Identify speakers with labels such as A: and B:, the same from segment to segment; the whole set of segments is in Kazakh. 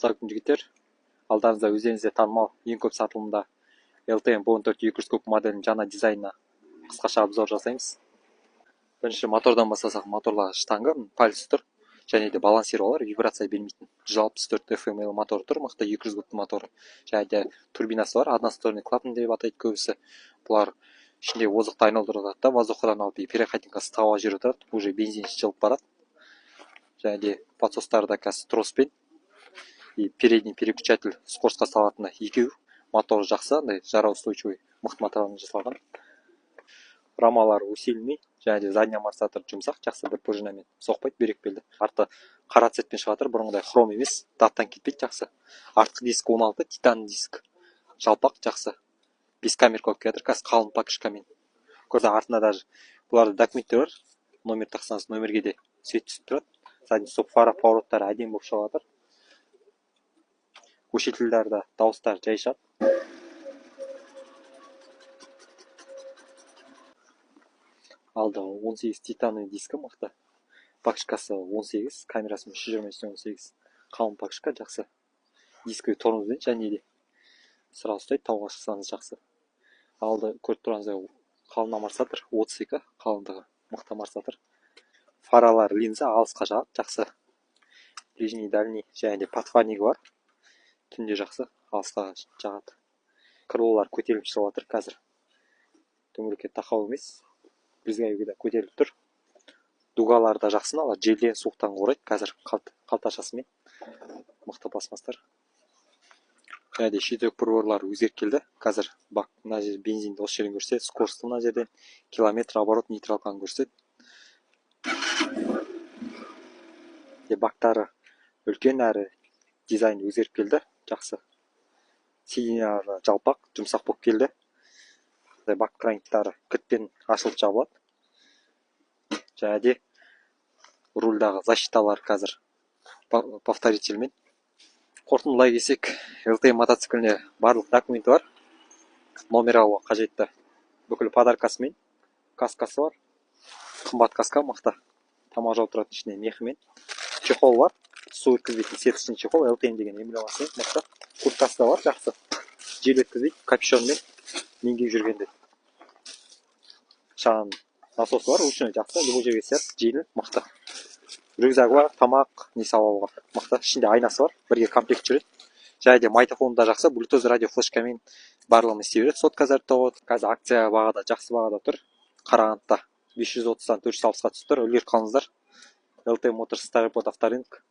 A: Ассалаумағалейкум, жігіттер! Алдарыңызда өздеріңізге танымал, ең көп сатылымда LTM B14 200 куб моделінің жаңа дизайнына қысқаша обзор жасаймыз. Бірінші мотордан бастасақ, моторлар штанга, палец тұр және де балансир бар, вибрация бермейтін. 164 FML мотор тұр, мықты 200 кубтың моторы. Және де турбинасы бар, односторонний клапан деп атайды көбісі. Бұлар ішінде воздухты айналдырып отырады да, воздухтан алып переходник қа ыстық ауа жіберіп отырады, уже бензин жылып барады. Және де подсостары да қазір троспен и передний переключатель скорость қа салатыны екеу. Моторы жақсы, андай жароустойчивый, мықты материалдан жасалған. Рамалары усиленный және де задний амортизатор жұмсақ, жақсы, бір пружинамен соқпайды, бүйрек белді. Арты қара цветпен шығып жатыр, бұрынғыдай хром емес, даттан кетпейді, жақсы. Артқы диск 16 титан диск, жалпақ, жақсы. Бес камерка болып келе жатыр қазір, қалың покрышкамен. Көрсе, артында даже бұларда документтер бар, номер тақсаңыз, номерге де свет түсіп тұрады. Задний стоп фара, повороттары әдемі болып шығып жатыр. Усилительдері, дауыстары жай шығады. Алды 18 титановый дискі, мықты. Покрышкасы 18, камерасы 320 18, қалың покрышка, жақсы. Дисковый тормозбен және де сразу ұстайды, тауға шықсаңыз, жақсы. Алды көріп тұрғаныңыздай қалың амортизатор, 32 қалыңдығы, мықты амортизатор. Фаралар линза, алысқа жағады, жақсы, ближний, дальний және де подфарнигі бар, түнде жақсы алысқа жағады. Крылолар көтеріліп шығып жатыр қазір, дөңгелекке тақау емес, брызговик да көтеріліп тұр. Дугалары да жақсы, мыналар желден, суықтан қорғайды қазір, қалташасымен, мықты пластмасстар. Және де щиток приборлары өзгеріп келді қазір. Бак мына жер, бензинді осы жерден көрсетеді, скорості мына жерден, километр, оборот, нейтралканы көрсетеді. Бактары үлкен әрі дизайн өзгеріп келді, жақсы. Сиденьялары жалпақ, жұмсақ болып келді. Бак краниктары кілтпен ашылып жабылады. Және де рульдағы защиталар қазір повторительмен. Қорытындылай келсек, LTM мотоцикліне барлық документі бар, номер алуға қажетті бүкіл подаркасымен, каскасы бар, қымбат каска, мықты, тамақ жауып тұратын, ішінде мехімен, чехол бар, су өткізбейтін сеточный чехол, LTM деген эмблемасымен, мықты. Курткасы да бар, жақсы, жел өткізбейді, капюшонмен мен киіп жүргенде. Шаған насосы бар, ручной, жақсы, любой жерге сияды, жеңіл, мықты. Рюкзагы бар, тамақ не салып алуға, мықты. Ішінде айнасы бар, бірге комплект жүреді. Және де магнитофоны да жақсы, блютуз радио, флешкамен барлығын істей береді, сотка зарядтауға болады. Қазір акция бағада, жақсы бағада тұр, Қарағандыда 530-дан 460-қа түсіп тұр, үлгеріп қалыңыздар. LT Motors, Старый авторынок.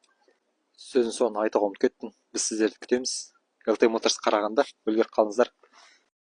A: Сөздің соңын айтуға ұмытып кеттім, біз сіздерді күтеміз. LT Motors, Қарағанды, үлгеріп қалыңыздар.